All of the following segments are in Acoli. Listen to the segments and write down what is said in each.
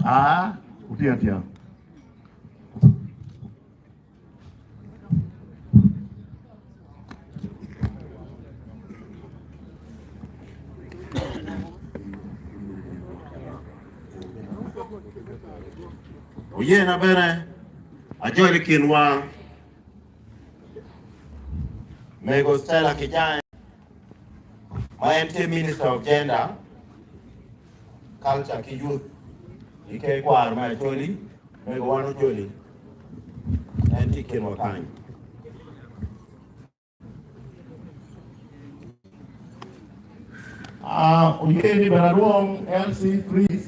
Aa, wuti atiya. Oyena bene ajol i kinwa Mego Stella Kijane ma en tye Minister of Gender, Culture ki Youth i ker kwaro me Acholi, mego wan Ojoli en tye i kinwa kany. Ah, oye ni bene alwong LC Chris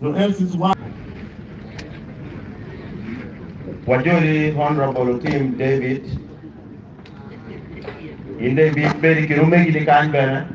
nyo LC Swan. Wajoli Honourable Otim David, in dong ibedo i kin omegini kany bene.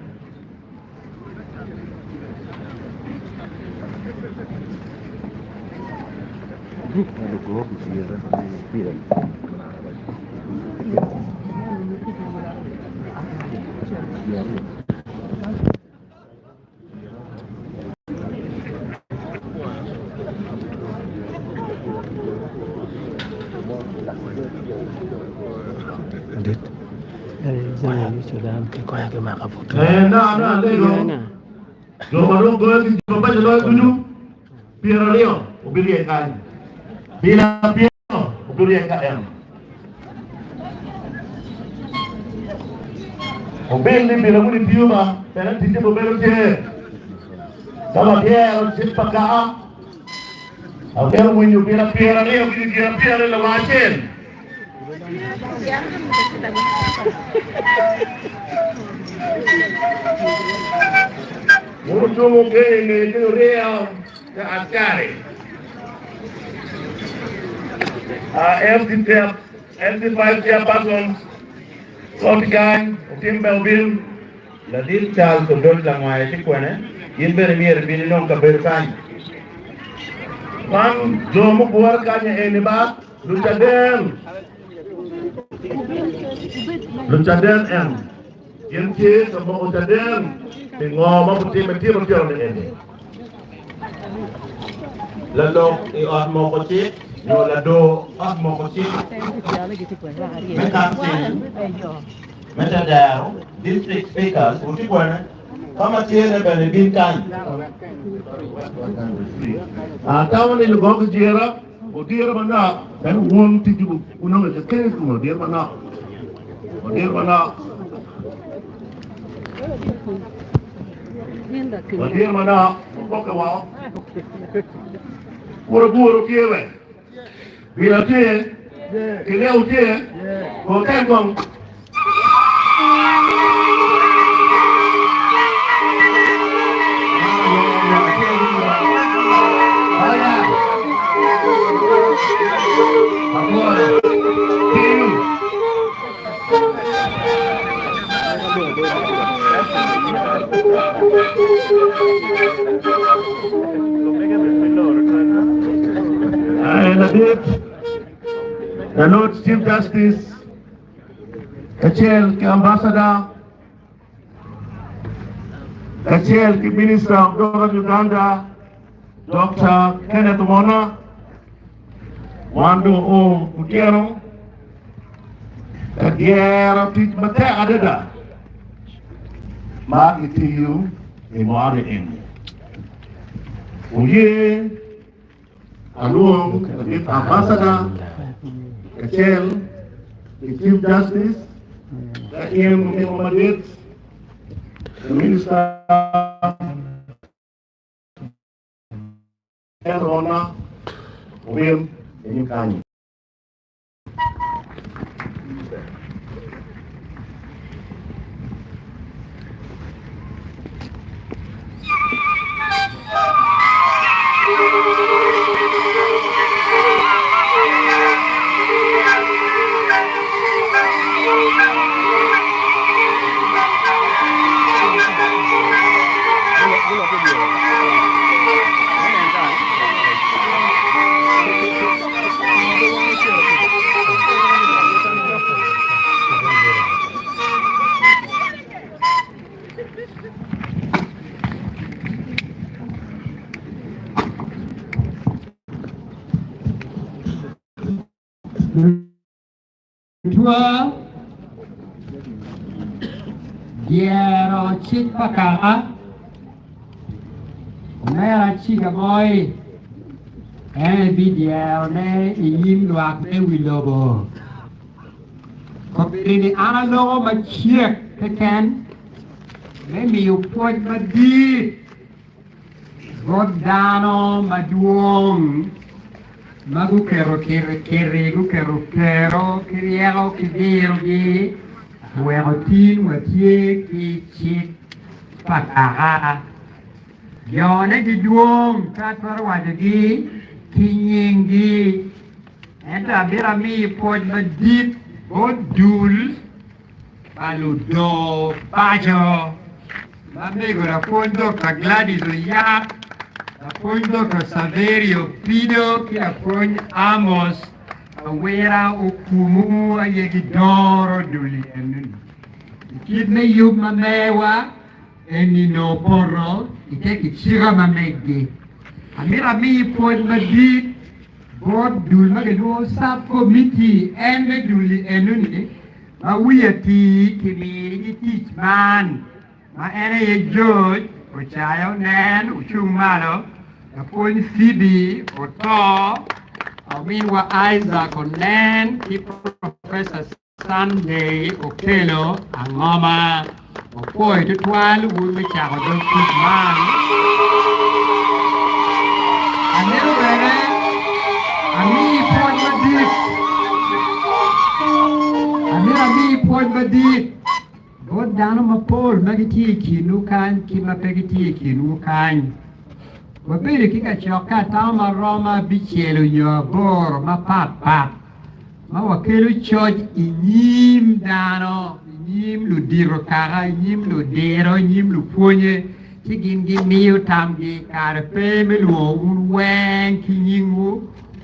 Jo ma dong goyo ki jo mabeco loyo ducu pyeraryo obiryeny kany, bila pyeraryo obiryeny ka en. Obil ni bila moni tiyo ba bene ticce bene bedo tye. Ka wadyero cik pa kaka, amito winyo bila pyeraryo ki gin pyeraryo lawang acel. Wun wucungo keny i ngeye ki Uria ka askari. LC5 chairperson Scott Kany otim bene obin. Ladit Charles Odot Langwaya ci kwene, in bene myero ibin inong kabedo kany. Man jo mugure kany eni ba Lucaden. Lucaden en gin tye ka moko caden pi ngo ma gutime tino tino ni eni. Lalok i ot moko cik nyo lador ot moko cik me kancil me tedero, district speakers, wuti kwene ka ma tye ne bene ibin kany. Atamo ni lugok jira odiro manok en wun tic wunongo i keken kun odiro manok odiro manok odiro manok okoke woko kuro buru tye we bila tye kileu tye go ten kong. The Lord Chief Justice kacel ki Ambassador kacel ki Minister of Government Uganda Doctor Kenneth Omona wan dong oo otyeno ka dyero tic matek adada ma gitiyo i mwaka eni. Oye Alwong ladit Ambassador kacel ki Chief Justice ka in otimo madit, Minister Rona obin i nyim kany. Lutwa dyero cik pa kaka Omera Ciga Moi en aye bidyerone i nyim lwak me wi lobo. Kombeddi-ni an aloko macek keken me miyo pwoc madit bot dano madwong ma guketo kirikiri, guketo kero ki ryeko ki dirogi oweko tin watye ki cik pa kaka. Jone gidwong pe atwero wacogi ki nyinggi, ento amito ami pwoc madit bot dul pa ludoo paco ma mego lapwony Dokta Gladys Oyak, lapwony Dokta Saverio Pido ki lapwony Amos Awira Okumu aye gidoro dul enoni. I kit me yub ma mewa eni nongo poto i te kicika ma meggi. Amito ami pwoc madit bot dul ma gilwongo Sub-Committee en me dul-li enoni ma wiye atir kiminigi tic man, ma en aye George Ocaya Onen ocung malo, Lapwony Phoebe Oto, ominwa Isaac Onen ki Professor Sunday Okello Angoma. Wapwoyo tutwal wun me cako dog tic man. Amito bene ami pwoc madit. Amito ami pwoc madit bot dano mapol ma gitye i kinwu kany ki ma pe gitye i kinwu kany. Wabedo ki kacokke atamo ma romo abicel onyo aboro mapat pat. Ma wakelo coc i nyim dano, i nyim ludito kaka, i nyim ludiro, i nyim lupwonye, ci gin gimiyo tamgi. Kare pe me lwongo wun weng ki nyingwu.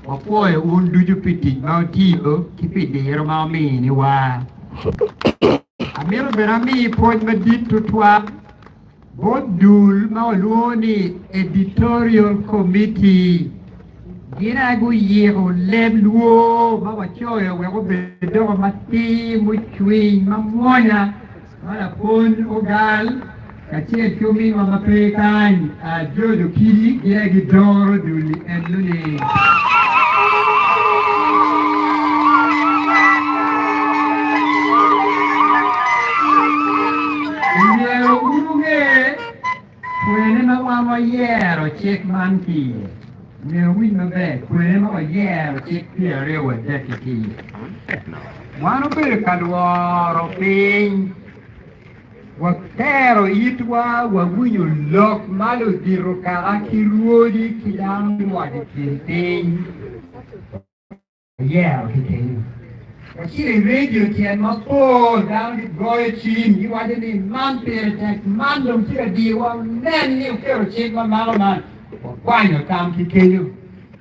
Wapwoyo wun ducu pi tic ma wutiyo ki pi diro ma wuminiwa. Amito bene ami pwoc madit tutwal Bot dul ma walwongo ni Editorial Committee, gin aye guyiko leb lwo ma wacoyo wek obed doko matir, mucwiny, mamwonya ma lapwony Ogal kacel ki ominwa ma pe kany, George Okidi, gin aye gidoro dul-li enoni. Omyero wun wunge kwene ma wan wayero cik man ki iye. Omyero wuwinj maber kwene ma wayero cik 23 ki iye. Wan obedo ka lworo piny, watero itwa wawinyo lok ma ludito kaka ki rwodi ki dano giwaco i kin piny. Ayero ki kenyo. Wacito i redio tyen mapol, dano gigoyo cim, giwaco ni, Man pire tek, man dong tye ka diyowa, wunen ni wuketo cik ma mako man. Wakwanyo tam ki kenyo.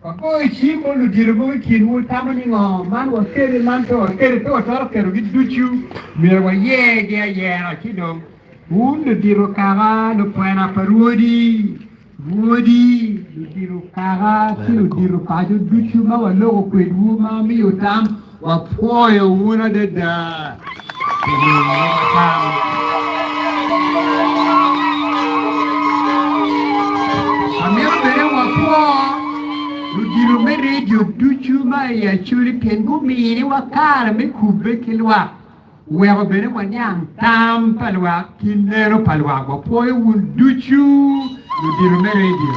Wagoyo cim bot ludito mogo i kinwu, tamo ni ngo, man wakete, man pe wakete, pe watwero ketogi ducu, myero wayergi ayera. Ci dong, wun ludito kaka, lukwena pa rwodi, Rwodi, ludito kaka, ki ludito paco ducu ma waloko kwedwu ma wamiyo tam, wapwoyo wun adada pi miyowa tam. Amito bene wapwo ludito me redio ducu ma i Acholi pien guminiwa kare me kubbe ki lwak. Weko bene waniang tam pa lwak ki neno pa lwak. Wapwoyo wun ducu ludito me redio.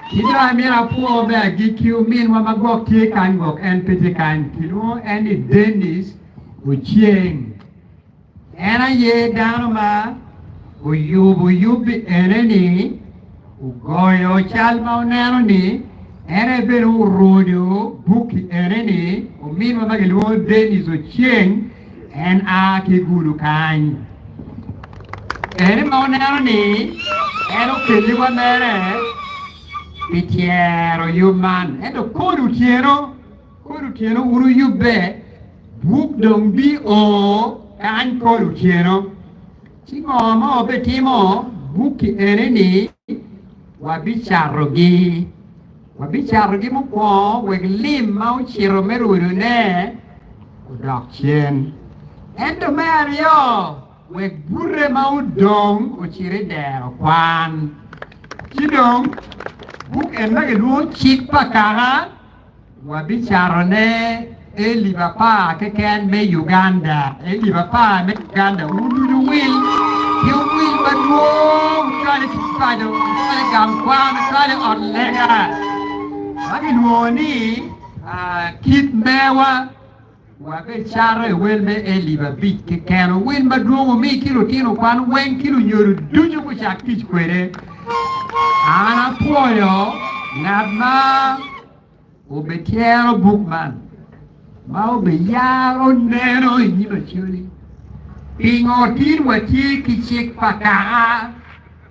Ki dong amito apwo me agikki ominwa ma gwok tye kany gwok en pe tye kany. Kilwongo en ni Dennis Ochieng. En aye dano ma oyubo yubbi ene-ni, ogoyo cal ma wuneno ni en aye bene orudo bukki ene-ni, ominwa ma gilwongo Dennis Ochieng, en a ki Gulu kany. Ene ma wuneno ni en okelliwa mere pi tyero yub man. Ento kodi otyeno, kodi otyeno wun wuyubbe, buk dong bio kany kodi otyeno. Ci ngo ma wabitimo? Bukki ene-ni wabicatogi. Wabicatogi mukwongo wek lim ma ocito me rwedone odok cen. Ento me aryo, wek bute ma odong ocit i dero kwan. Ci dong, buk en ma kilwongo Cik pa Kaka Wabicatone elip apar keken me Uganda, elip apar me Uganda, wun ducu wil ki wil madwong, wucwale ki paco, wucwale i gang kwan, wucwale i ot lega ma kilwongo ni Kit Mewa. Wabicato i wel me elip abic keken. Wil madwong omi ki lutino kwan weng ki lunyodo ducu gucak tic kwede. An apwoyo ngat ma obityero buk man, ma obiyaro neno i nyim Acholi. Pingo tin watye ki cik pa kaka?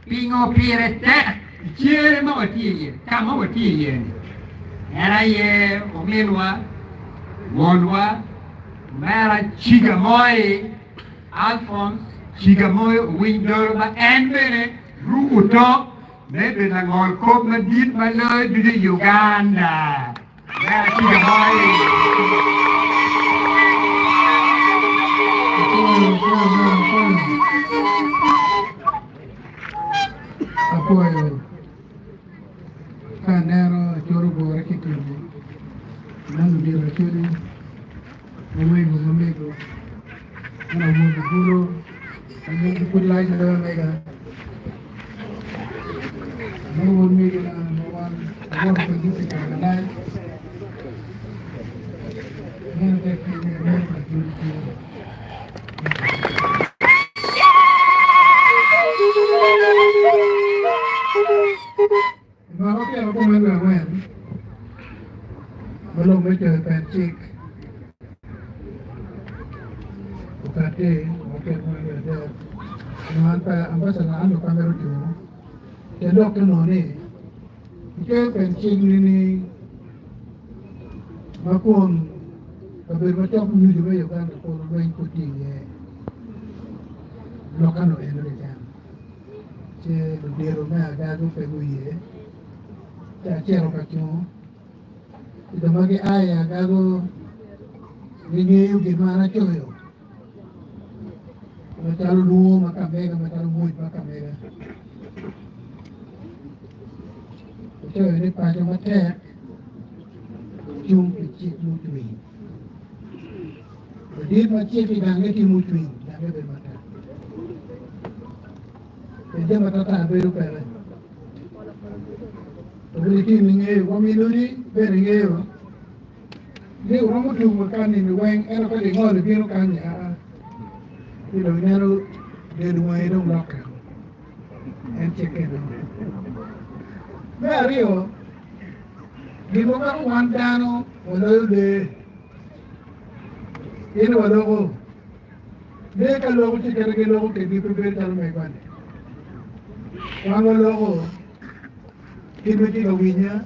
Pingo pire tek i cere ma watye iye, ka ma watye iye-ni? En aye ominwa, wonwa, omera Cigamoy, Alphonse Cigamoy Owiny Dolo ma en bene ruko tok me bedo langol kop madit ma loyo ducu i Uganda. Omera Cigamoy. Apwoyo ka aneno acol ogure ki tyene man ludito acoli ma wego ma mego man awobe bulu ma nyinggi pud lac loyo mega man wun megina ma wan wawoto kwedgi pi kare malac meno tekcwiny me aneno ka acoli tye. I mwaka pyerabongwen wiye angwen ma lok me coyo pen cik okatti i mwaka pyerabongwen wiye adek, onongo an pe ambassador Andrew Kamera otingo tyen lok onongo ni icoyo pen cik nining ma kun kabedo macok nucu me Uganda kono lweny pud tye iye loka nongo eno keken. Ci ludito me agago pe guye, ci acito ka cungo. Ci jo ma gia i agago gingeyo gin ma an acoyo, macalo lwongo ma ka mega, macalo mwoc ma ka mega. Acoyo ni paco matek cung pi cik mucwiny. Ladit ma cik i gange tye mucwiny, gange bedo matek. Pien jami atata bedo peke. To bene itimo ingeyo, wa minoni bene ingeyo ni wuromo tung wa ka nino weng ento ka gingolo ibino kany ni aa ci dong ineno del wangi dong lokke en cikke dong. Me aryo, gin ma weko wan dano waloyo lee In waloko, lee ka loko ci kite giloko kedgi pe bedo calo megwa-ni. Wan waloko kit ma tye ka winya,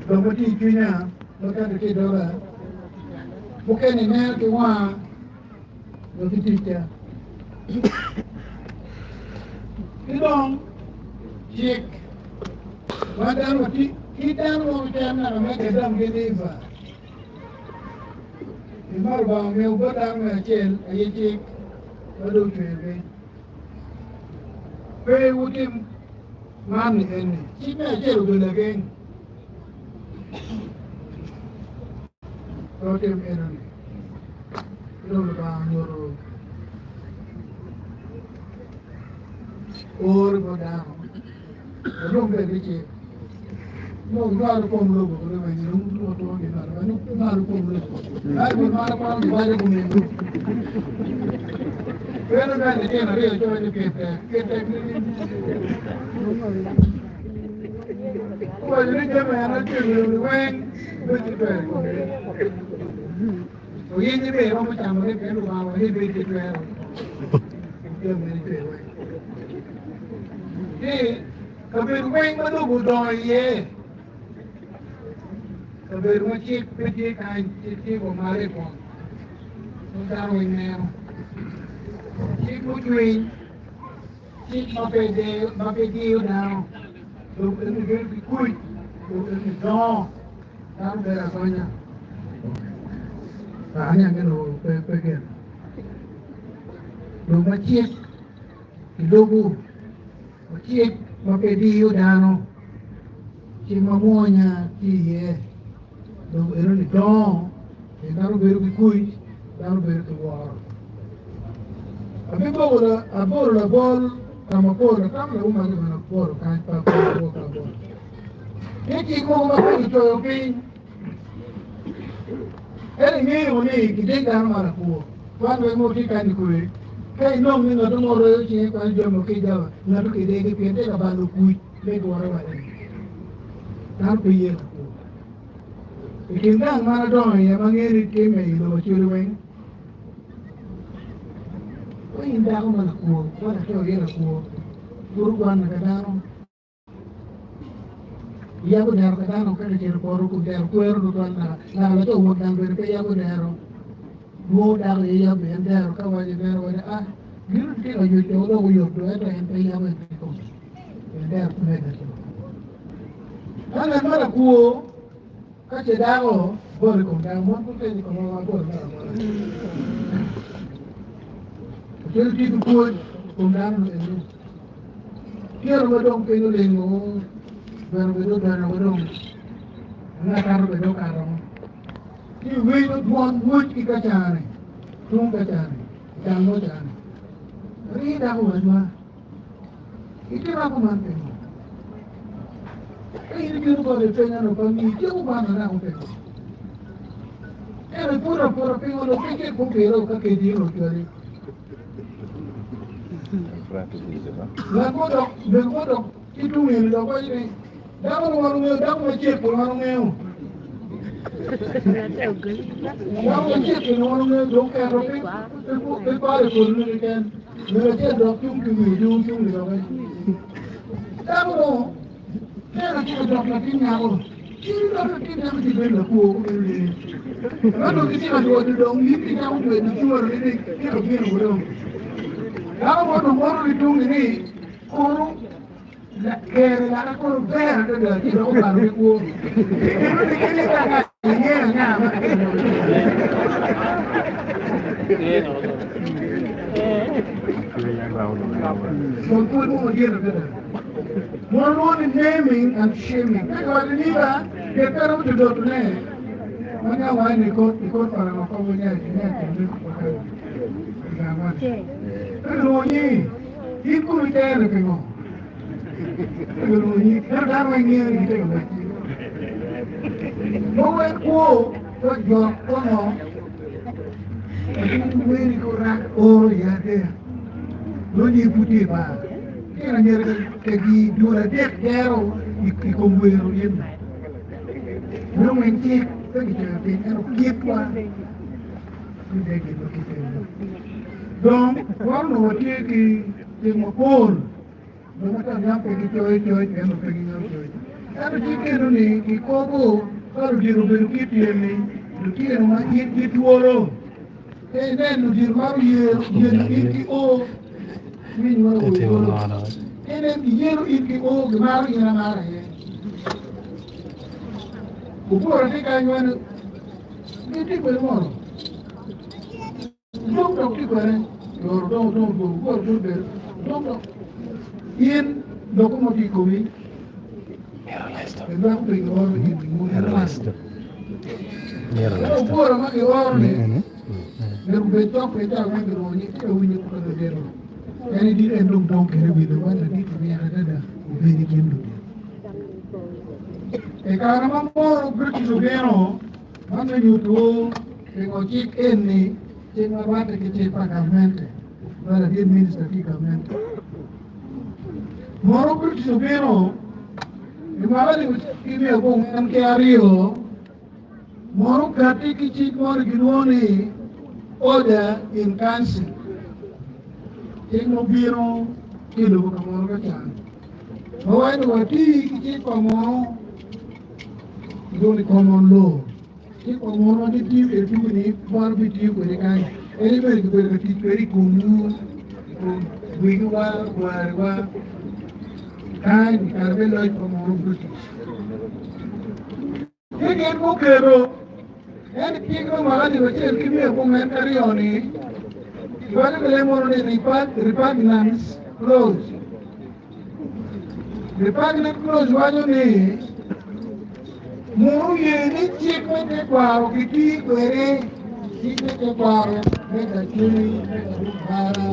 lok ma tye i cwinya ma kato ki i doga, mukene ineno ki wanga nyo ki ticca. Ki dong cik ma dano watye ki dano mo keken naka me Adam gin Eva. Gin ma Lubanga omiyo bot dano me acel aye cik ma dong ocweyo piny. Pe wutim man ni eni. Cik me acel obedo lageng. Pe wutim enoni. Ci dong Lubanga onyuto ore bot dano. Walub bene ki cik. Nongo ginywalo kom lobo kede weng nongo otwo ginywalo ginywalo kom lobo. Baibul maro kwano giwaco gumego. Beno bene litino aryo coyo ni pir tek. Pir tek nining? Owaco ni jami en acweyo lobo weng bed ki twero i komgi. Oyinyi be iromo camone pien Lubanga owaco ni ibed ki twero i kom jami ma en ecweyo weng. Ci kabedo weng ma lobo odongo iye, kabedo ma cik pe tye kany, cik tye wa malo i pol, ma dano weng neno. Cik mucwiny, cik ma pe diyo dano. Lobo eni bedo ki kuc, lobo eni dongo, dano bedo agonya. Aniang ni lobo pe pe gin. Lobo ma cik kilubo, cik ma pe diyo dano, cik ma mwonya tye iye. Lobo enoni dongo, pien dano bedo ki kuc, dano bedo ki woro. Abiboko abolo labol ka mapol, atamo lawu magi bene abolo kany pe abolo abolo pe abolo. Tye cik mogo ma pe kicoyo piny. Ento ingeyo ni gidek dano ma lakwo. Kwan wek mo tye kany i kwe. Ka inong ni ngat mo royo cinge kwanyo jami mo ki i jaba, ngat okidege pien tye ka balo kuc me gure wade. Dano pe ye lakwo. I kin gang man adongo iye ma angeyo ni timme i lobo Acholi weng, ka in dako ma lakwo, ma laco aye lakwo, guro gwanna ka dano, yabo dero ka dano ka kicito i poto kun dero kwero tutwal naka naka laco wod gang bene pe yabo dero lwongo dako aye yabo en dero ka waco dero waco ah gin tye ka yuco dong oyot do ento en pe yabo en kikome en dero pe medde. Ka ngat ma lakwo ka ce dako bol i kom dako, mon pud penyo i komwa wabol moro abola. Ocelo tye ki pwony i kom dano eno. Tyero ma dong piny olingo gweno bene odonyo wa dong anga kato bene okato. Ci iwinyo dwon mwoc ki kacane, tung kacane, gang mo cane. Rii dako wadwa. Itimo kuman pingo? Ka in ibino bota ipenya lok pa mii, ityeko kwano dako pingo? Ento iputo aputa pingo dong pe icit gupire ka kedi in ocwali? Ngat mo dok mego mo dok ki tung eni dok waco ni, Dako ni wan ongeyo, dako macek-ki wan ongeyo. Dako macek-ki ni wan ongeyo dong keto pe paro i polone keken. Mego acel dok tung ki wiye dung tung i doge. Dako mo neno ci odok latin nyako. Ci dok latin nyako ci bedo lakwo kumeno ni. Ma dong gitye ka dwodo dong in icako twedo cwero ni tito bino ko dong. Dako mo dong woto ki tungi ni kono kere laka kono ber adada ci dok obalo ki kwo. Eno ni kene kaka inyero nya ma Dong pwod mo madit adada. Mon lwongo ni naming and shaming. Ka kiwaco ni ba, ket pe romo dodotone. Ma nya wine i kot, i kot pa lama kobo nya nya kende wakano. Igangwa. Ka kilwongo ni, in kulu itere pingo? Ka kilwongo ni, ento dano weng ngeyo ni gitye ka wacci. Mogo en kwo, ko jok ko ngo. Latin weri ki orak oro i adeya nongo nying pud tye i bar. Tyen anyira ka gi dul adek dero i kom wero in. Nongo en cik pe kicoyo piny ento kitwa ki de gin ma kite eno. Dong wan onongo watye ki cik mapol jo ma con yam pe gicoyo coc ento pe gingeyo coc. Ento cik eno ni kikobo ka ludito obedo ki pyem-mi, lutino ma in gitworo. Pe inen ludito maro yero yelo in ki o, winy ma owoyi kulu. Pe inen giyelo in ki o, gimaro in amara aye. Opora tye kany wene, gitye kwede mono. Dong dok tye kwede, yoro dong dong dwogo goro dong bedo dong dok in loko mo tye i komi ilweko pe gioro in ngunu Ero ma gioro ni myero obed cok pe cawa ma giromo ni tye ka winyo ka ladito en idit en dong dong kede winyo wan ladit ryek adada obedo i kin ludito. I kare ma moro British obino Man me nyuto pingo cik eni cik ma rwatte ki cik pa gamente ma ladit minista tye i gamente. Mono British obino i mwaka alip ki miya abongwen ki aryo mono okatti ki cik moni gilwongo ni Order in Council cik ma obino ki i lobo ka mono ka can ma waco ni wati ki cik pa mono Kilwongo ni common law. Cik pa munu ma gitiyo kwede tuko ni wan wabitiyo kwede kany. En aye bene kibedo ka tic kwede i komwu, i kom wegiwa, kwariwa. Kany i kare me loc pa munu British. Ci gin guketo en i cik me mwaka alip acel ki miya abongwen ki aryo-ni, kiwaco ki leb munu ni Repugnance Clause. Repugnant Clause waco ni munu oye ni cik me tekwaro kiti kwede, cik me tekwaro me Kacoli, me Kabukara,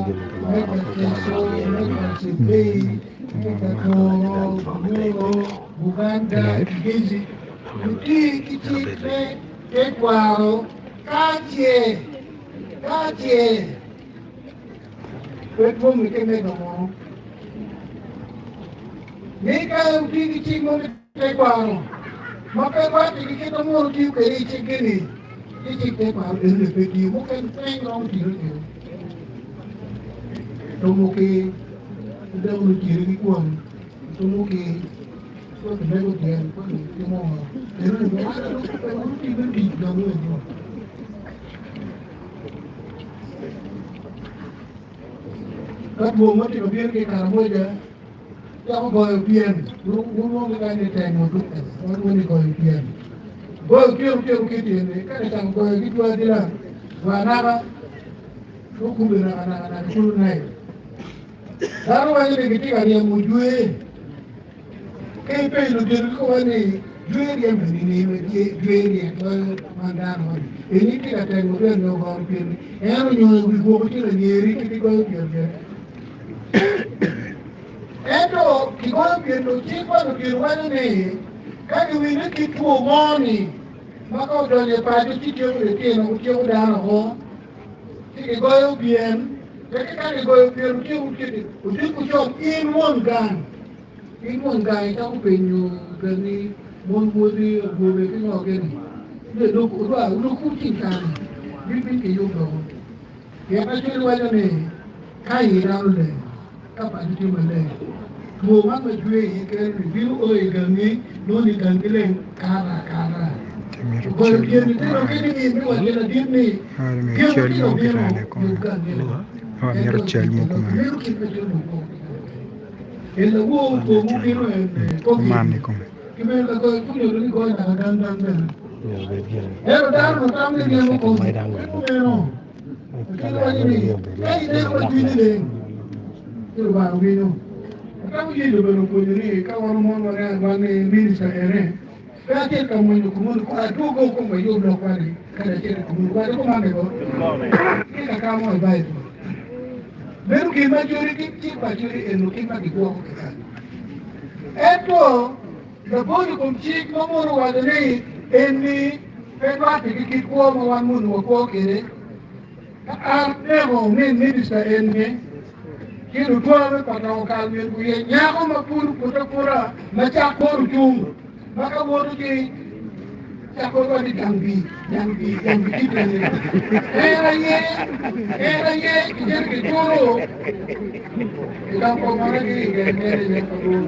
me Kaceso, me Kacebei, me Katoro, Bunyoro, Buganda, Kigezi, guti ki cik me tekwaro ka ce, ka ce Pe twommi ki mego mo ni ka wuti ki cik mo me tekwaro ma pe rwatte ki kit ma mono tiyo kwede i cikgi-ni, ci cik tekwaro enoni pe tiyo. Mukene peny romo tine kwede. Tumo ki odoko lutino ki kwon, tumo ki kodi mego dyel, kodi timo ngo. Enoni pe wuti me tic dong eno. Ka two mo tye ka bino ki i Karamoja, cako goyo pyen, wulwongo kany ni tengo duka, walwongo ni goyo pyen. Goyo tyeno tyeno ki tyene, ka kicako goyo ki two adila, wa anaka, gukube naka naka naka culu Nile. Dano waco ni gitye ka ryemo jwer. Ka ipenyo ludito gikoba ni jwer ryeme nining ma jwer ryek loyo wan dano moni? Eni tye ka tengo pyen nyo goro pyeni? En onyongo i wi gwoko ci lanyeri kit igoyo pyen kwede. Ento kigoyo pyen dong cik pa ludito waco ni ka giwinyo kit two mo ni ma ka odonyo i paco ci tyeko litino tyeko dano oko ci kigoyo pyen peke ka kigoyo pyen otyeko odiko con in won gang In won gang icako penyo gangi mon wodi awobe ki ngo gini ni lok odwa lok pud tye kare bit piny ki yub doko pien acwali waco ni ka i dano leng ka paco tye maleng two man ma jwe iye kene ni bino o i gangi nongo ni gangi leng kato akata ogoyo pyen litino ki ni mi waco ladit ni gin matino bino yub gangi ni ento meno kit ma cwiny lok Meno gin ma joni ki cik pa joni eno kit ma gigwoko ki kany. Ento labol i kom cik ma mono owaco ni eni pe rwatte ki kit kwo ma wan mono wakwo kwede, ka an aneko min minista eni ci lutwa me pa kal myero guyeny nyako ma pud opute aputa ma cak kor ocung. Ma ka woto ki cako dwani jang-gi, jang-gi, jang-gi ki bene. En aye, en aye kicito kiculo i gang kom ma ki i geng mere iye pa dwong.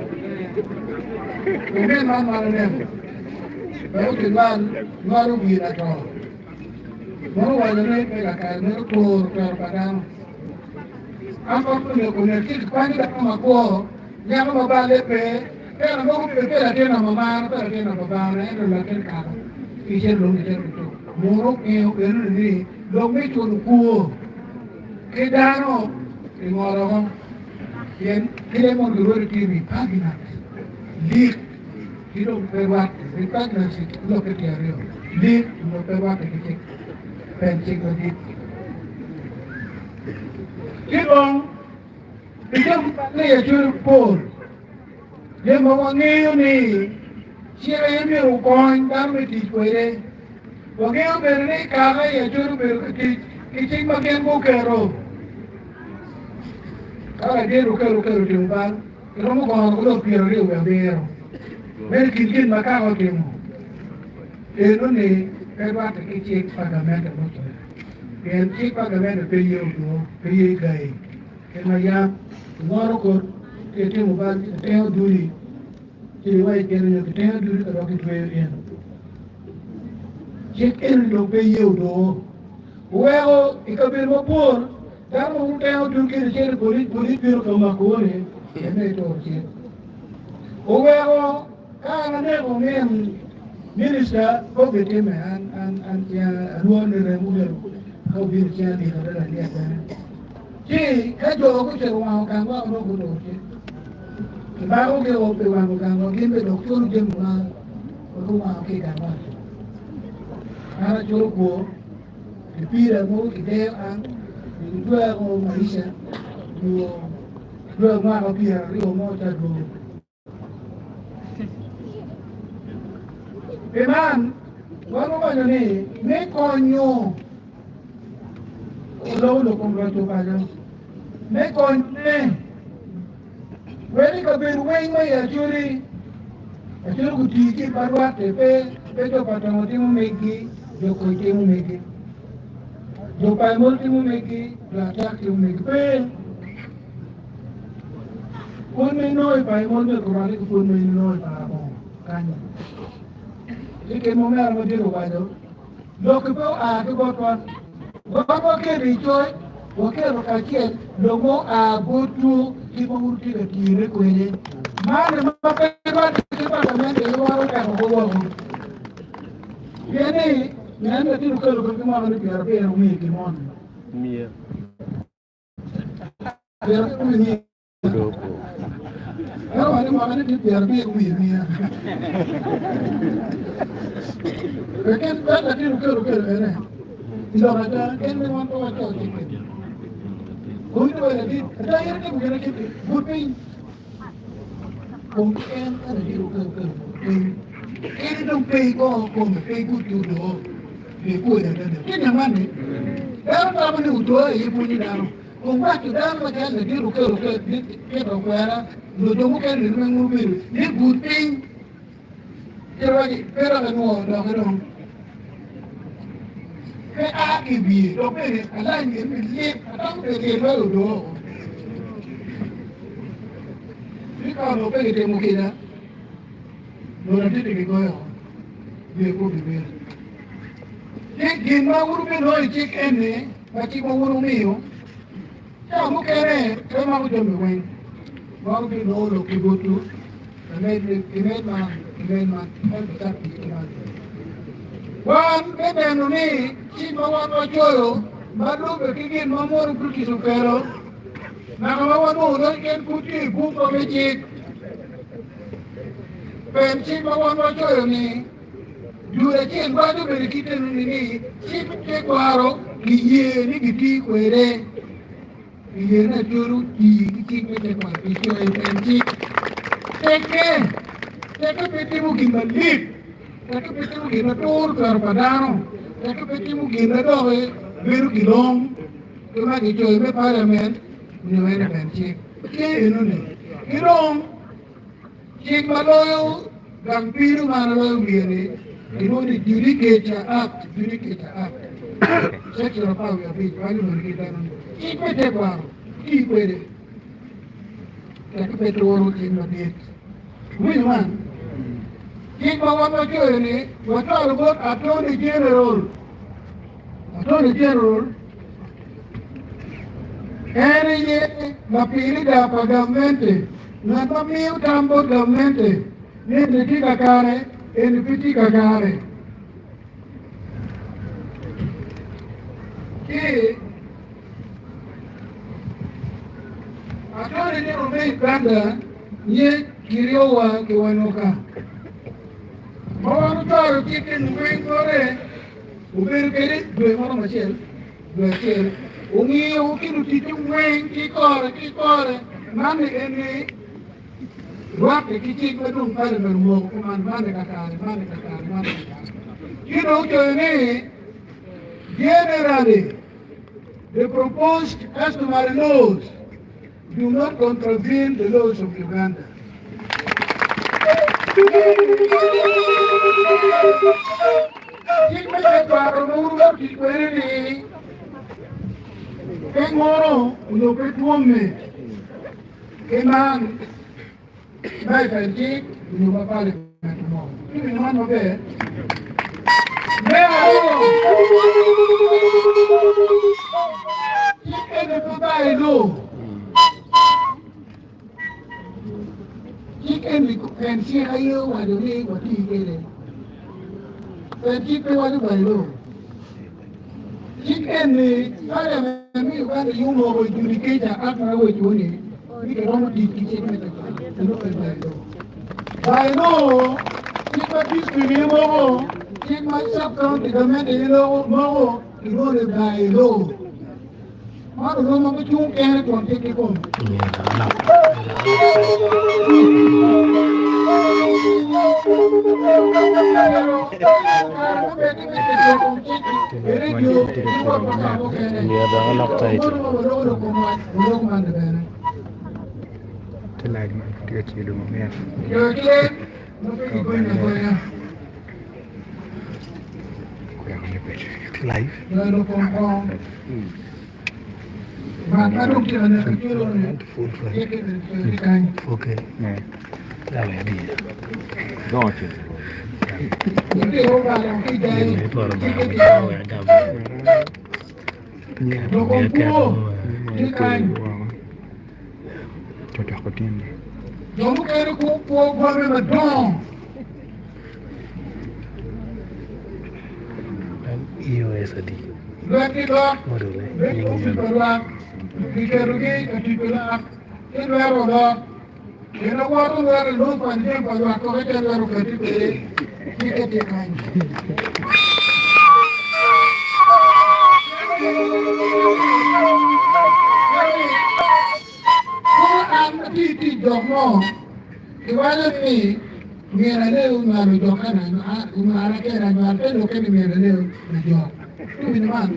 Omin man ma aneno, wek okinywal, nywalo wir lato. Mono owaco ni pe kakare meno turo twero pa dano. An kong oneko onek ci kikwanyo dano makwo, nyako ma balle pe, Tera mogo obedo pe latin na mamaro, pe latin na babana, ento latin kaka. Kicito dong gicito gituko. Munu ongeyo enoni ni lok me culo kwor ki dano kingolo woko pien kite mono girodo tye repugnant lik ki dong pe rwatte. Repugnancy lokke tye aryo, lik nyo pe rwatte ki cik pen cik madit. Ci dong Pi jami ma leyo cwiny pol, gin ma wangeyo ni cik aye myero okony dano me tic kwede. Wangeyo bene ni kare i Acholi obedo ka tic ki cik ma gin guketo. Ka latin okelo okelo timo bal, kiromo gono ki lok 27. Meno i kin gin ma kaka otimo eno-ni pe rwatte ki cik pa gamente mucwale. Pien cik pa gamente pe ye odoo, pe ye gayi. Kit ma yam ingolo kor ki itimo bal ci kitengo duli, ci iwaco gin nyo kitengo duli ka dok kitweyo in. Cik eni dong pe ye odoo. Oweko i kabedo mapol dano ma gutengo dul kede cito i polic, polic bino ka makowu ni en aye ituro cik. Oweko ka an aneko min minista pe obitimme an an an cinga alworo ni remo myero ka obino cinga lik adada lyet bene. Ci ka jo gucito wango gang woko dong gutur ci kimako gi o pi wango gang wa gin bene dok culo jami ma guwango ki i gang wa. An aculo kwor kipira mogo kideyo an gitwero maisha nyo dwe mwaka 20 mo ca dwogo. Pi man, wan wawaco ni me konyo oloko lok kom roco paco, me konyone wek i kabedo weng ma i Acholi, Acholi gutii ki pa rwatte pe pe jo pa Tongo timo megi, jo Koc timo megi, jo pa Emol timo megi, jo Atak timo megi. Pe. Pwony ma inongo i Baibul myero gurwatte ki pwony ma in inongo i Parabol kanyo. Ci kit ma omera madit owaco, lokki pe oa ki botwa. Wan waketo i coc, waketo kacel lok ma oa botwu kit ma wun wutye ka tiyone kwede. Man ma pe rwatte ki pa gamente aye wan oketoko woko. Pien ni, nen latin okelo kwede ki mwaka ni 70 wiye ki moni. Kun waco dano macalo ladit okel okel ni tito kwena nyo jo mukene ni weng obedo ni gud piny ci roci pe dok inwo doki dong pe a ki wiye dok bene alany myero ni lit atamo bene lyel loyo odoo oko ni ka onongo pe kitimo kica nongo ladit-ti kigoyo oko wiye pe obiwil ci gin ma wun wubinongo i cik eni Ma cik ma wun wumiyo, ca mukene pe mako jami weng. Mako ki nongo lok ki botwu, lamed kimed man, kimed man, ento cak tic ki man. Wan me neno ni cik ma wan wacoyo ma lubbe ki gin ma Munu British okelo, naka ma wanongo loc en pud tye i bukwa me cik. Pen cik ma wan wacoyo ni Dul acel waco bene kit enoni ni cik me tekwaro kiye ni giti kwede. Kiye ni Acholi oti ki cik me tekwaro kicoyo pen cik. Tekke, tekke pe timo gin malit, tekke pe timo gin ma turo twero pa dano, tekke pe timo gin ma doki bedo gilong ki ma kicoyo me parliament nyo en i pen cik. Tye enoni. Ki dong Cik ma loyo gang pido man aloyo wiye-ni kilwongo ni Judicature Act, Judicature Act, Section 15 waco bene kit meno ni cik me tekwaro ti kwede tek pe turo cik madit. Iwinyo man? Cik ma wan wacoyo-ni wacwalo bot Attorney General. Attorney General en aye lapilida pa gamente, ngat ma miyo tam bot gamente ni eni tye kakare, eni pe tye kakare. Ci Attorney General me Uganda nye Kiryowa Kiwanuka ma wan ocwalo cik eni weng bote. Obedo kwede dwe maromo acel, dwe acel, ongiyo ki luticce weng ki kore ki kore, man ni en ni rwatte ki cik ma dong palimen omoko kuman, man ni kakare, man ni kakare, man ni kakare. Ci dong ocoyo ni, Generally, the proposed customary laws do not contravene the laws of Uganda. Cik me tekwaro ma wun wutic kwede ni pe ngoro onyo pe twomme ki man ma i pen cik onyo ma paliament omoko. Iwinyo man maber? Me aryo, cik eni pe bayo lowo. Cik Cik eni en cik aye owaco ni wati kwede. Pen cik pe waco by law. Cik eni Parliament me Uganda aye omoko i Judicature Act ma awaco ni ni kiromo tic ki cik me tekwaro ento pe by law. By law, cik ma district aye moko, cik ma sub county government aye moko kilwongo ni by law. Man oromo ki cung kene kun tye ki kom. Jo mukene gukwo bwome madongo. Lwet ki lwak, lwet ki opic pa lwak, giketogi ka tic pi lwak, ci lwet olok. Kendo woto lwet i lung kwanyo jami pa lwak koko ite lwet okati kwede, cikke tye kany. Koro an atye i tic jok mo, kiwaco ni myero alew nywalo jok ka onywala kene anywal te lokke ni myero alew lajok. Iwinyo man?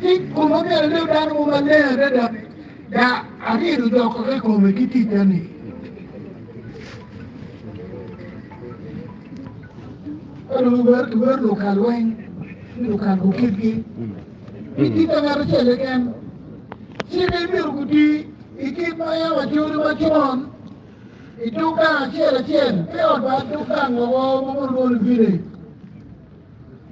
Ci koma myero alew dano mo maleng adada da arido jok koko i kome ki ticca ni. Ka dong iwero lukal weng ni lukal gukitgi. Pi tic pa ngat acel keken. Cikke myero guti i kit ma yam acodi macon i tuk gang acel acel, pe ot bal tuk gang woko ma mono lwongo ni village.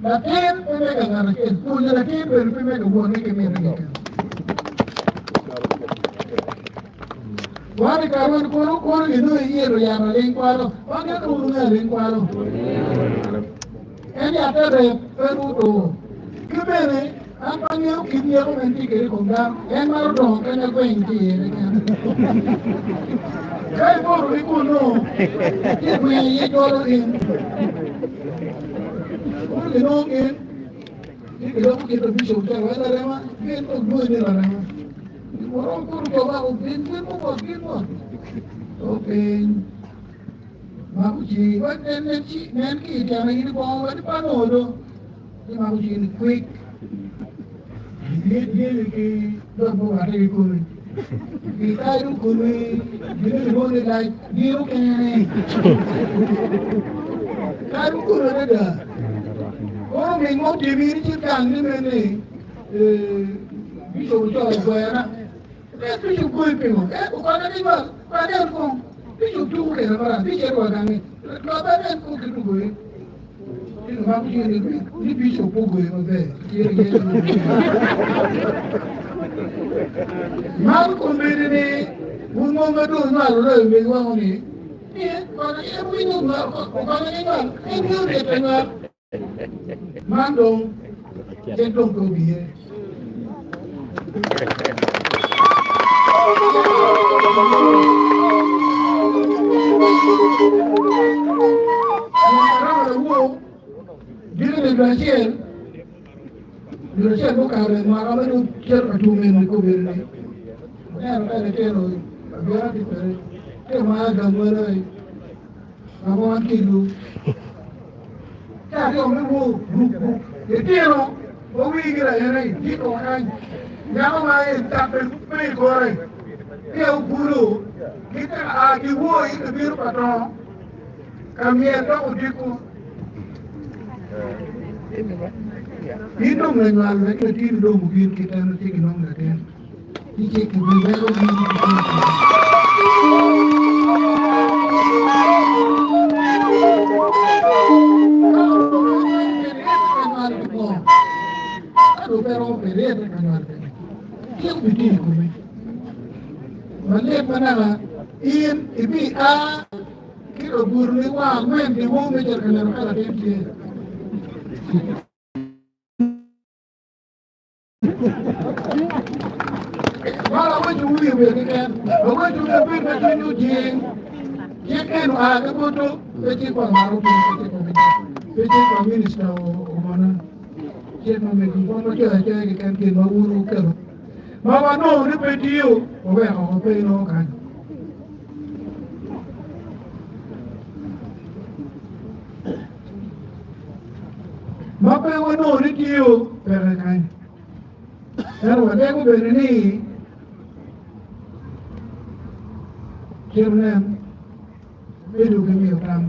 Latin pe mega ngat acel, pwonyo latin bedo pe mega wonne ki minne keken. Wan i kareni kono kono ginongo iyito yat aling kwalo, wan keken wunongo aling kwalo. En yatte rek, pe ruto. Ki bene, an pe angeyo kit nyeko ma en tye kwede i kom dano, en maro dongo kanya gweng tye iye keken. Ka ipoto ki kunnu, ci gweng aye jolo in. Koro ginongo gin, ci giloko kit pa bicop calo en larema, gin dong dwongo ni larema. Waromo kuro jo ma gin gin mubot gin mot. Openy. Mako cing wek nen nen ci nen ki i tyene gini bongo wek pa nodo ci mako cing ni kwik yet yeni ki dok mo wate ki komi ki kayo komi gini ni mo ni lac bino kene kayo komi adada kono ming mo timi ni ci gang ni mene bishop ocoro gwera En bicuk goyi pingo? En okonya ni nywal pa en kong bicuk tuku kede marac bicito wa gangi lobbe en kong ki tugoye ci lumako tye ni ni bicuk pe ogoye maber tye iye ni Man kombeddi ni wun mon ma dong wunywalo loyo megi wango ni ni konya en winyo nywal okonya ni nywal en ngeyo lit pa nywal Man dong en dong pe obiye. Dwe acel mukato i mwaka ma dong cito ka tum eni kobedo ni aneno ka litino abira tye kwede tye ma gangwelo ma wan kelu Ka jo me woo buk buk litino ma wigi layene tye ka kany nyako ma en tape pe i kore ke obulo ki te a ki woo i kabino pa tongo ka myel dok odiko in dong lanywal wek latin dong obin ki teno ci ginong latin ci cik kibiweko in ki Malit manaka in ibi a. ki kabuto-ni wa angwen dyewor me cito ka neno ka latin tye. Man awaco wiye wiye keken, awaco ka bed ma cwiny ojing, cik en oa ki buto, pe cik pa malo piny, pe cik pa minista, pe cik pa minista omona, cik ma mego wan wacoyo acoya keken gin ma wun wuketo ma wanongo ni pe tiyo, waweko oko pe inongo kany. Ma pe wanongo ni tiyo peke kany. Ento walego bene ni cit nen bedo ki miyo tam.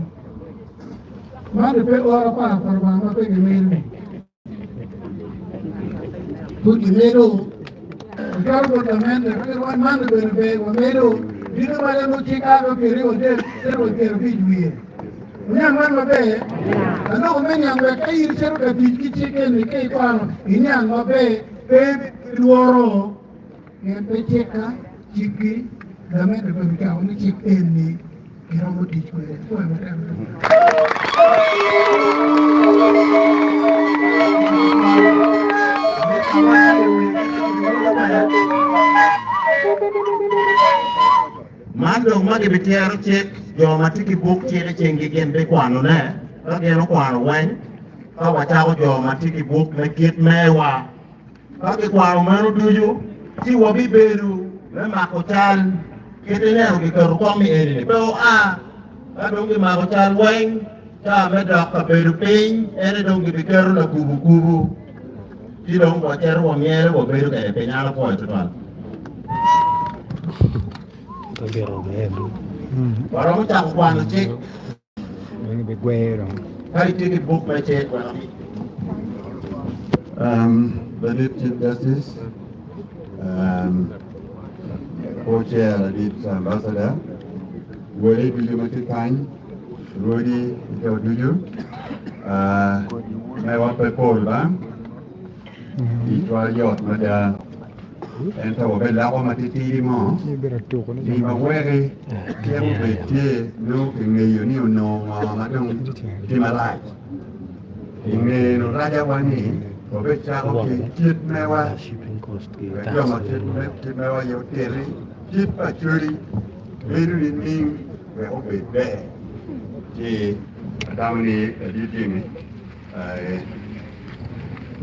Man pe oro par pa Lubanga ma pe gimino. Pud gimedo ocwalo bot gamente ka girwany man bene ber wamedo dito maca nongo cik a ka pyeraryo adek cito wa 50 wiye. Oniang man maber? Aloko me niang wek ka in icito ka tic ki cik eni ka ikwano iniang maber pe ilworo pien pe cikka cikki gamente pe bicako ni cik eni kiromo tic kwede. Pwoyo matek Man dong ma gibityero cik, jo ma tye ki buk cik i cinggi gin bikwanone, ka gin okwano weng, ka wacako jo ma tye ki buk me kit mewa. Ka gikwano meno ducu, ci wabibedo me mako cal kit ineno giketo kom i eni-ni pe oa. Ka dong gimako cal weng, ca me dok ka bedo piny, ene dong gibiketo lakubukubu, ci dong wacito wamyelo wabedo kwede piny. An apwoyo twatwal. Waromo cako kwano cik ka itye ki buk me cik wek ami. Ladit Chief Justice, Co-Chair Ladit Ambassador, wele ducu ma tye kany, rwodi ki jo ducu, mewa pe pol ba, ticwa yot mada. Ento wabeloko matitidi mo ni ma weki cik obed tye nongo kingeyo ni onongo ngo ma dong tye marac. I nge luracawa ni wabecako ki kit mewa wek jo ma kit mewa aye otiti kit pa Acholi bedo nining wek obed ber. Ci atamo ni ladit jami.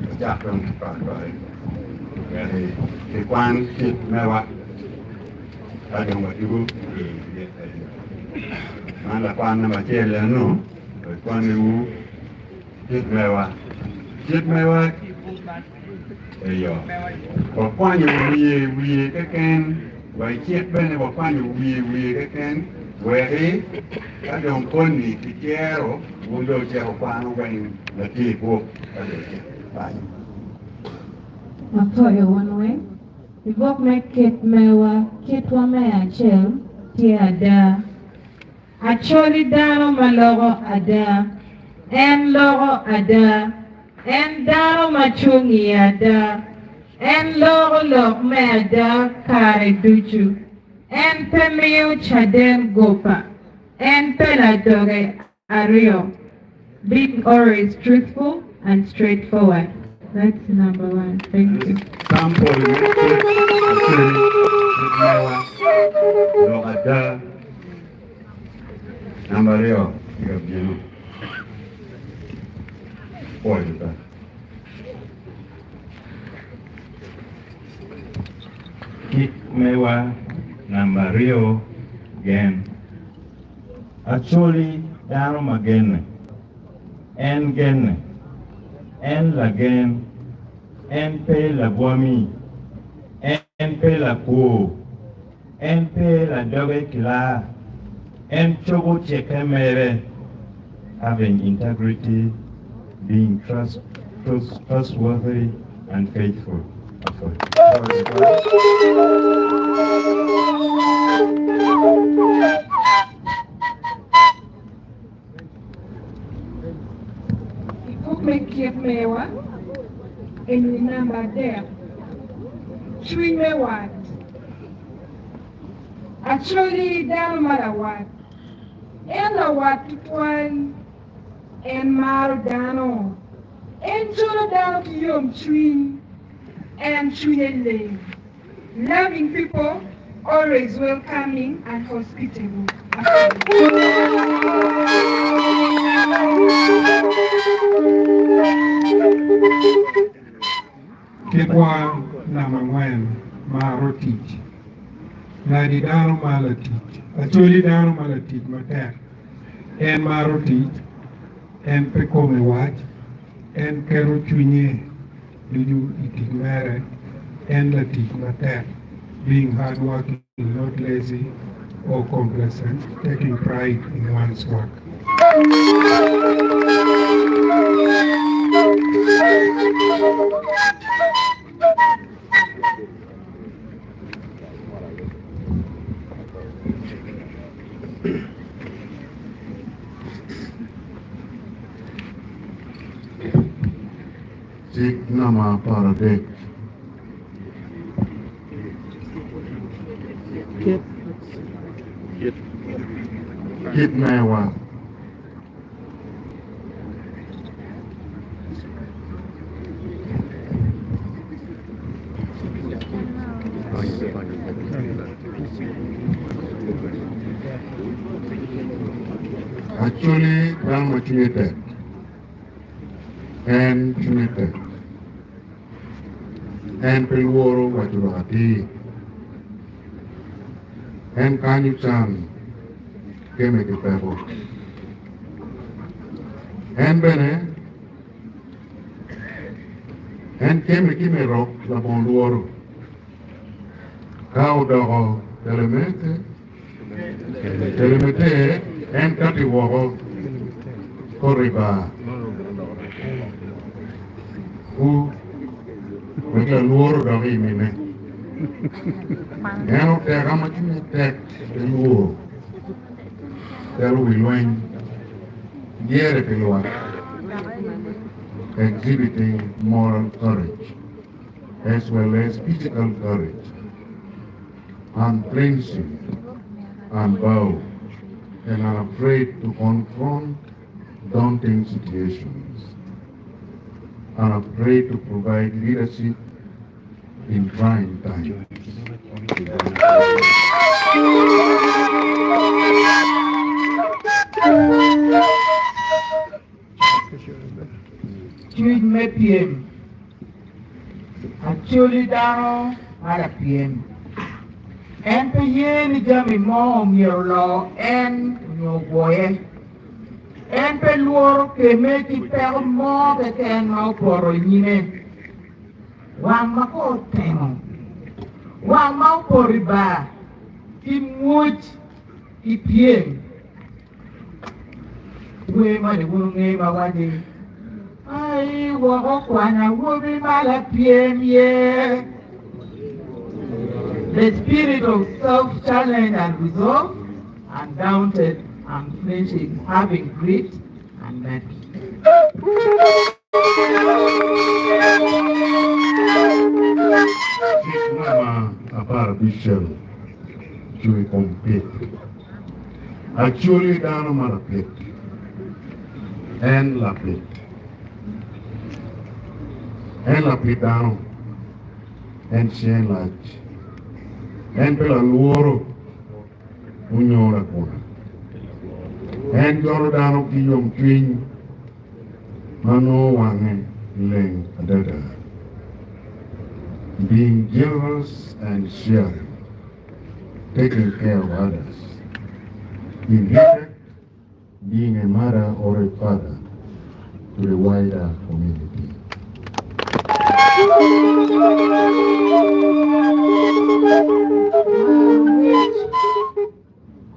Wacak dong ki kwakwayi wek kikwan kit mewa ka dong wadwogo i man lakwan namba acel eno wakwaniwu kit mewa kit mewa eyo wakwanyo wiye wiye keken wa i cik bene wakwanyo wiye wiye keken weki ka dong koni kicero Wun dong wucito wukwano weng ma tye i buk pa jo paco. Wapwoyo wun weng. I buk me Kit Mewa, Kitwa me Acel tye ada. Acholi dano ma loko ada. En loko ada. En dano ma cung i ada. En loko lok me ada kare ducu. En pe miyo caden goba. En pe ladoge aryo, being always truthful and straightforward. That's number one. Thank you. Sample me kit acel kit mewa lok ada namba aryo tye ka bino pwoyo ka. Kit mewa namba aryo gen. Acholi dano ma genne. En genne. En lagen. En pe labwami. En pe lakwor. En pe ladoge kilaa. En cobo cikke mere, having integrity, being trust, trustworthy and faithful. I buk me Kit Mewa, eni namba adek, Cwiny me Wat. Acholi dano ma lawat. En lawat tutwal. En maro dano. En jolo dano ki yomcwiny. En cwinye leng. Loving people, always welcoming and hospitable. Kitwa namba angwen, maro tic. Ngadi dano ma latic. Acholi dano ma latic matek. En maro tic, en pe kome wac, en keto cwinye ducu i tic mere, en latic matek, being hardworking, not lazy or complacent, taking pride in one's work. Cik namba 13. Kit mewa. Acholi dano ma cwinye tek. En cwinye tek. En pe lworo waco lok atir. En kanyo can keme ki peko. En bene en keme ki me rok labongo lworo. Ka odoko telemete, telemete en kati woko koriba ku wek lalworo odok i mine. En oteka ma cwinye tek pe lwor calo wi lweny dyere pi lwak, exhibiting moral courage as well as physical courage, unflinching, unbowed, and unafraid to confront daunting situations, unafraid to provide leadership in trying times. Cwiny me pyem. Acholi dano ma lapyem. En pe ye ni jami mo omyero oloo en onyo ogwoye. En pe lworo keme ki peko mo keken ma opoto i nyime. Wang ma kor otemo, wang ma opoto i bar ki mwoc ki pyem. Wer moni wun wungeyo ma waco ni, Ai woko kwany awobi ma lapyem ye. The spirit of self-challenge and resolve, undaunted, unflinching, having grit and mettle. Cik namba aparabicel cung i kom pit. Acholi dano ma lapit, en lapit. En lapit dano, en cinge lac, en pe lalworo onyo laguna. En jolo dano ki yomcwiny. Ma nongo wange leng adada. Being generous and sharing, taking care of others. In effect, being a mother or a father to the wider community.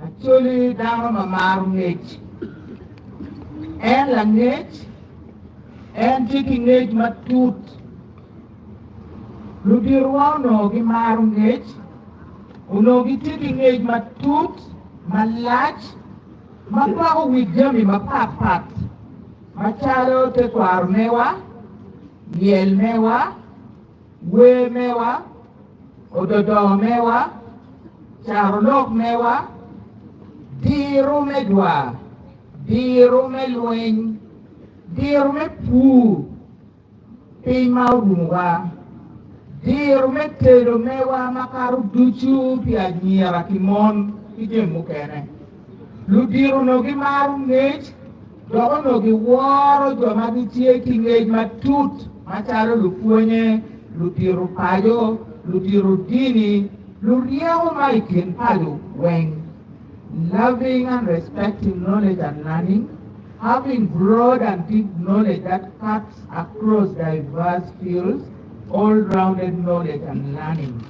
Acholi dano ma maro ngec. En langec, en tye ki ngec matut. Luditowa onongo gimaro ngec, onongo gitye ki ngec matut, malac, ma kwako wi jami mapatpat macalo tekwaro mewa, myel mewa, wer mewa, ododo mewa, carolok mewa, Diro me dwar, diro me lweny, diro me pur piny ma orumowa, diro me tedo mewa makato ducu pi anyira ki mon ki jami mukene. Ludito onongo gimaro ngec dok onongo giworo jo ma gitye ki ngec matut macalo lupwonye, ludito paco, ludito dini, luryeko ma i kin paco weng. Loving and respecting knowledge and learning, having broad and deep knowledge that cuts across diverse fields, all-rounded knowledge and learning.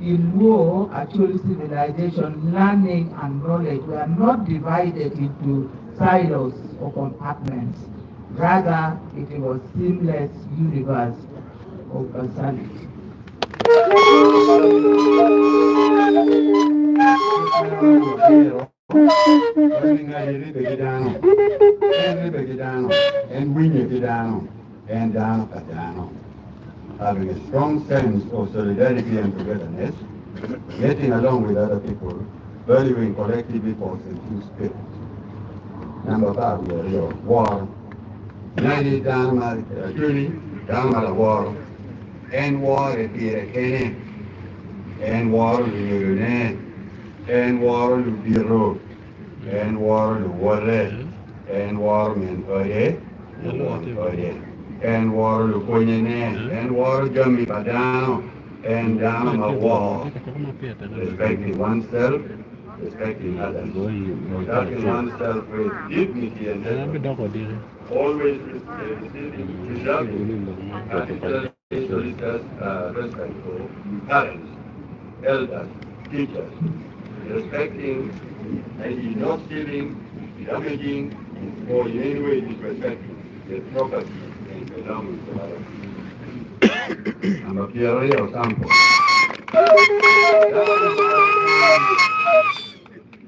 In Luo, Acholi civilization, learning and knowledge were not divided into silos or compartments. Rather, it was seamless universe of versatility. En winye ki dano, en dano pa dano. Having a strong sense of solidarity and togetherness, getting along with other people, valuing collective efforts and team spirit. Namba 12, woro. Nani dano ma lacwiny, dano ma laworo. En wore pire kene, en woro lunyodone, en woro ludito, en woro luwote, en woro min ode ki won ode, en woro lupwonnyene, en woro jami pa dano, en dano ma wor, respecting oneself, respecting others, conducting oneself with dignity and decorum, always preserving and respect for parents, elders, teachers, respecting and not stealing, damaging, or in any way disrespecting the property and belongings of others. Namba 20 sample.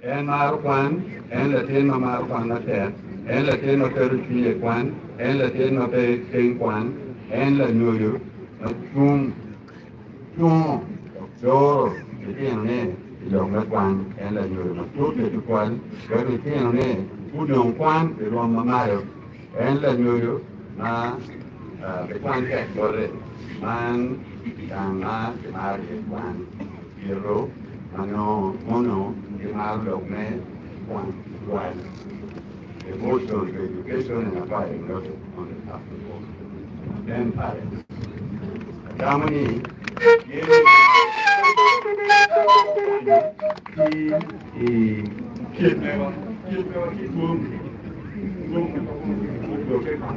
En maro kwan, en latin ma maro kwan matek, en latin ma keto cwinye i kwan, en latin ma pe keng kwan, en lanyodo ma cung cungo dok doro litinone i lok me kwan, en lanyodo ma tute tutwal wek litinone gunong kwan i rwom ma malo, en lanyodo ma pe kwan tek bote, man gang ma kimaro iye kwan. Ito ma nongo mono gimaro lok me kwan tutwal. Devotion to education and acquiring knowledge on the path to God. Then parents. Atamo ni tye ki i kit mewa, kit mewa ki dwong, dwong ma ka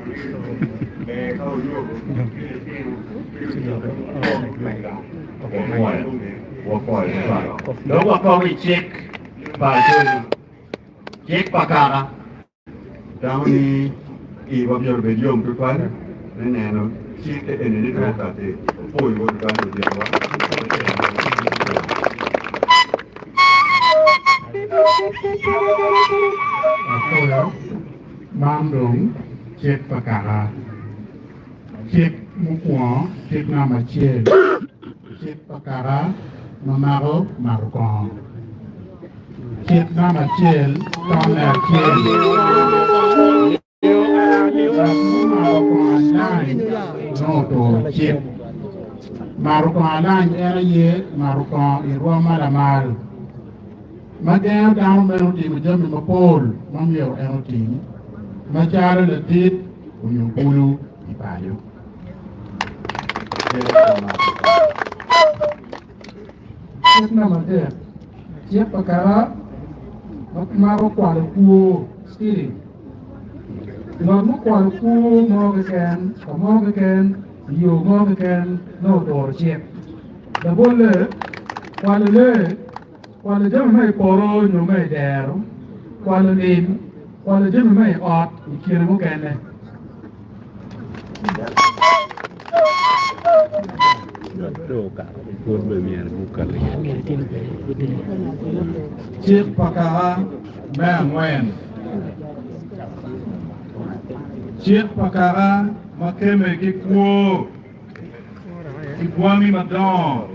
ber ka onyuto ki litino ki ludito Dok wakok i cik pa Acholi, cik pa kaka. Tamo ni iwa myero obed yom tutwal me neno cikke eni ni dong okati opwoyowa tutwal luditowa. Apwoyo man dong cik pa kaka. Cik mukwongo, cik namba acel, cik pa kaka ma mako mato kongo. Cik namba acel, tonne acel. Ngat mumato kongo alany nongo oturo cik. Mato kongo alany en aye mato kongo i rwom ma lamal ma gengo dano meno timo jami mapol ma myero en otim macalo ladit onyo bulu i paco. Cik namba adek, cik pa kaka ma mako kwalo kwo, stealing. Ngat mukwalo kwo mo keken, ka mo keken, i yo mo keken nongo oturo cik. Labolle, kwalo lee, kwalo jami ma i poto nyo ma i dero, kwalo lim, kwalo jami ma i ot i kine mukene. Cik pa kaka me angwen. Cik pa kaka ma kemme ki kwo ki bwami madongo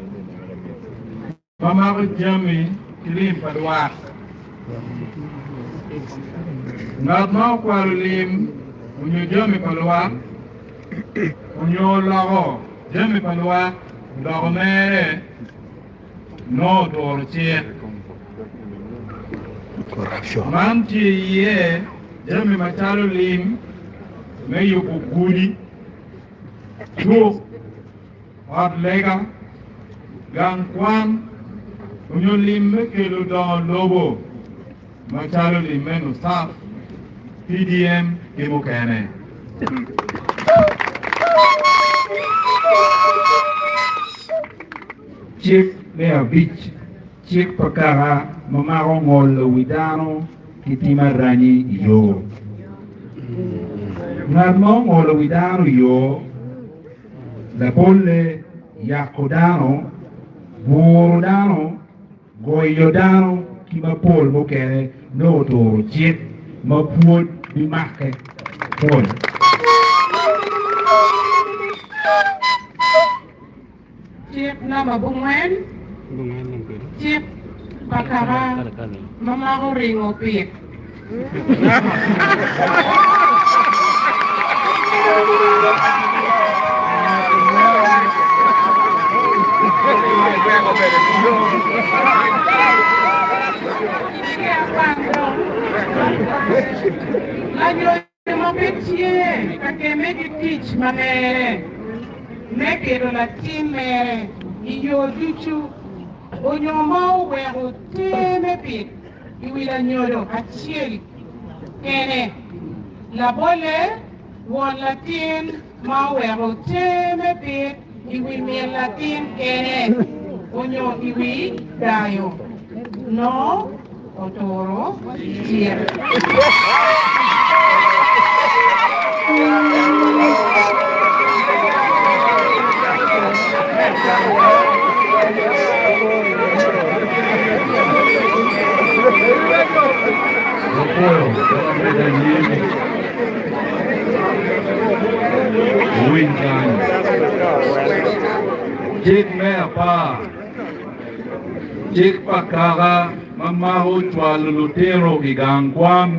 ma mako jami ki lim pa lwak. Ngat ma okwalo lim onyo jami pa lwak onyo oloko jami pa lwak odoko mere nongo oturo cik. Man tye iye jami macalo lim me yubo gudi, cuk, ot lega, gang kwan, onyo lim me kelo dongo lobo macalo lim me NUSAF, PDM ki mukene. Cik me abic, Cik pa kaka ma mako ngolo wi dano ki tim aranyi i yo. Ngat ma ongolo wi dano i yo, labolle, yako dano, buro dano, goyo dano ki mapol mukene nongo oturo cik ma pwod bimake pwony. Cik namba abongwen, Cik pa kaka ma mako ringo pit. Ma pe tye ka kemme ki tic ma mere me pito latin mere i yo ducu, onyo ma oweko ter me pit i wi lanyodo acel kene, labolle, won latin ma oweko ter me pit i wi min latin kene onyo i wi dayo, nongo oturo cik. Wuwiny kany. Cik me apar, Cik pa kaka ma mako cwalo lutino i gang kwan.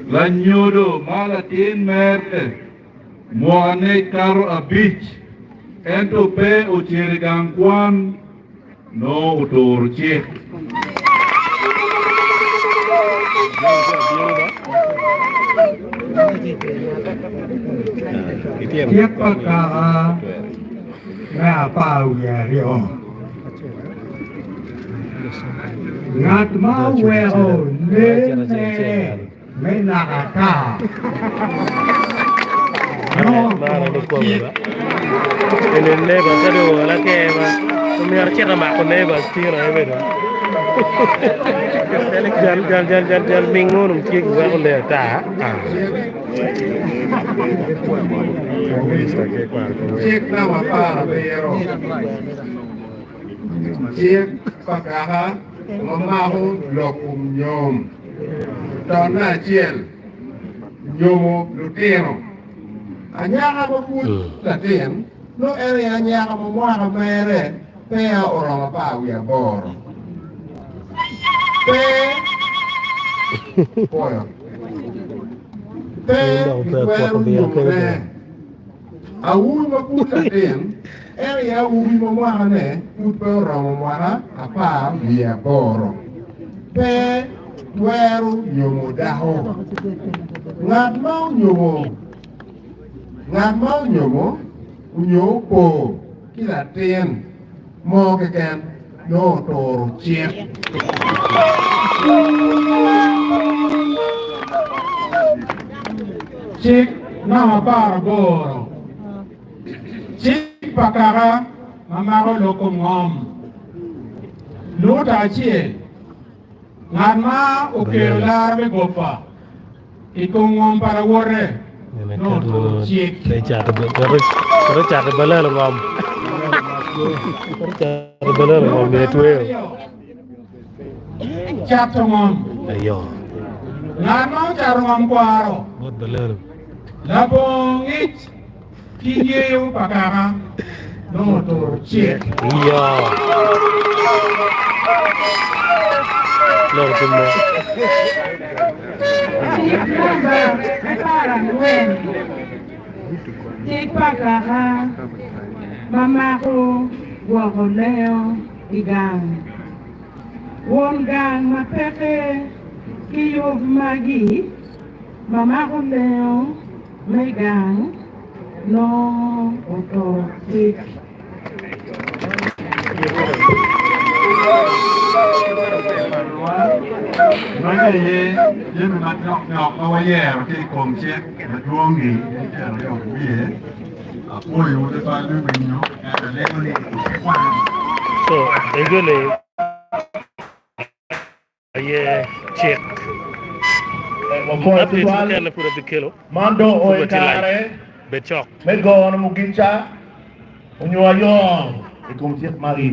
Lanyodo ma latin mere mwakane kato abic ento pe ocito i gang kwan Nongo oturo cik. Cik pa kaka me apar wiye aryo. Ngat ma oweko lee mere me naka ata nongo oturo cik. Cik namba 14. Cik pa kaka ma mako lok kom nyom. Tonne acel, nyomo lutino. Anyaka ma pud latin, nongo en aye anyaka ma mwaka mere peya oromo apar wiye aboro. Pe pwoyo. Pe kitwero nyomone. Awobi ma pud latin, en aye awobi ma mwakane pud pe oromo mwaka apar wiye aboro, pe twero nyomo dako. Ngat ma onyomo ngat ma onyomo onyo opo ki latin mo keken nongo oturo cik. Cik namba 18, Cik pa kaka ma mako lok kom ngom. Luta acel, Ngat ma okelo lara me goba i kom ngom pa lawote nongo oturo cik. Cato ngom. Ngat ma ocato ngom kwaro labongo ngec ki ngeyo pa kaka. nongo oturo cik. Iyo. Lok dumo. Cik namba 14, Cik pa kaka ma mako gwoko lengo i gang. Won gang ma peke ki yub magi ma mako lengo me gang nongo oturo cik. Magi aye jami manok nok ma wayero ki i kom cik madwong-ngi me 20 wiye. Apwoyowu tutwal me winyo ento alego ni wukwano. So, egole aye cik. Wapwoyo Update tutwal. mukene pud abikelo. Man dong Pud o i watye live. kare Bed cok. me gono mugica onyo ayoo i kom cik magi.